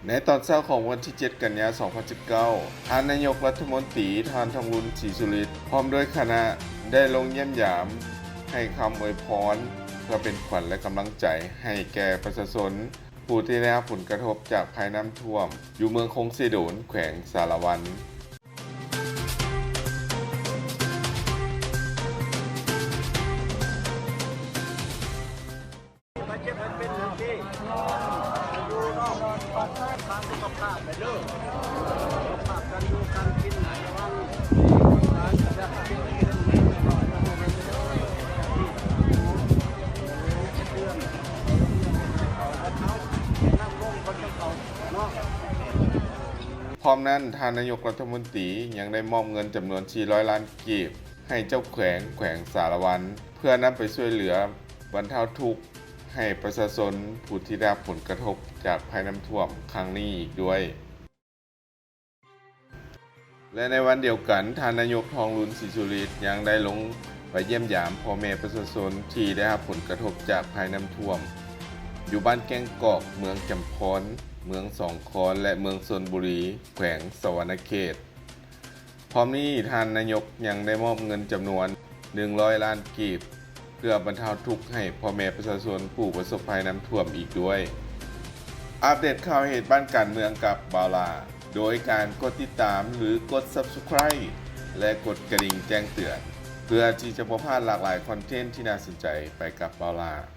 ໃນຕອນເຊົ້າຂອງວັນທີເຈັດ ກັນຍາ ສອງພັນສິບເກົ້າ, ທ່ານນາຍົກລັດຖະມົນຕີ ທ່ານ ທອງລຸນ ສີສຸລິດ ພ້ອມດ້ວຍຄະນະ ໄດ້ລົງຢ້ຽມຢາມ ໃຫ້ຄຳອວຍພອນ ເພື່ອເປັນຂວັນ ແລະ ກຳລັງໃຈ ໃຫ້ແກ່ປະຊາຊົນ ຜູ້ທີ່ໄດ້ຮັບຜົນກະທົບຈາກໄພນ້ຳຖ້ວມ ຢູ່ເມືອງຄົງເຊໂດນ ແຂວງສາລະວັນ. ພ້ອມນັ້ນ, ທ່ານນາຍົກລັດຖະມົນຕີຍັງໄດ້ມອບເງິນຈຳນວນ ສີ່ຮ້ອຍລ້ານກີບ ໃຫ້ເຈົ້າແຂວງແຂວງສາລະວັນ ເພື່ອນຳໄປຊ່ວຍເຫຼືອບັນເທົາທຸກໃຫ້ປະຊາຊົນຜູ້ທີ່ໄດ້ຮັບຜົນກະທົບຈາກໄພນ້ຳຖ້ວມຄັ້ງນີ້ອີກດ້ວຍ. ແລະ ໃນວັນດຽວກັນ, ທ່ານນາຍົກ ທອງລຸນ ສີສຸລິດ ຍັງໄດ້ລົງໄປຢ້ຽມຢາມພໍ່ແມ່ປະຊາຊົນທີ່ໄດ້ຮັບຜົນກະທົບຈາກໄພນ້ຳຖ້ວມ ຢູ່ບ້ານແກ້ງກອກ, ເມືອງຈຳພອນ, ເມືອງສອງຄອນ ແລະ ເມືອງຊົນບູລີ, ແຂວງສະຫວັນນະເຂດ. ພ້ອມນີ້, ທ່ານນາຍົກຍັງໄດ້ມອບເງິນຈຳນວນ ໜຶ່ງຮ້ອຍລ້ານກີບ ເພື່ອບັນເທົາທຸກໃຫ້ພໍ່ແມ່ປະຊາຊົນຜູ້ປະສົບໄພນ້ຳຖ້ວມອີກດ້ວຍ. ອັບເດດຂ່າວເຫດບ້ານການເມືອງກັບບ່າວຫຼ້າ ໂດຍການກົດຕິດຕາມ ຫຼື ກົດ Subscribe ແລະ ກົດກະດິ່ງແຈ້ງເຕືອນ ເພື່ອທີ່ຈະບໍ່ພາດຫຼາກຫຼາຍຄອນເທັນທີ່ໜ້າສົນໃຈໄປກັບບ່າວຫຼ້າ.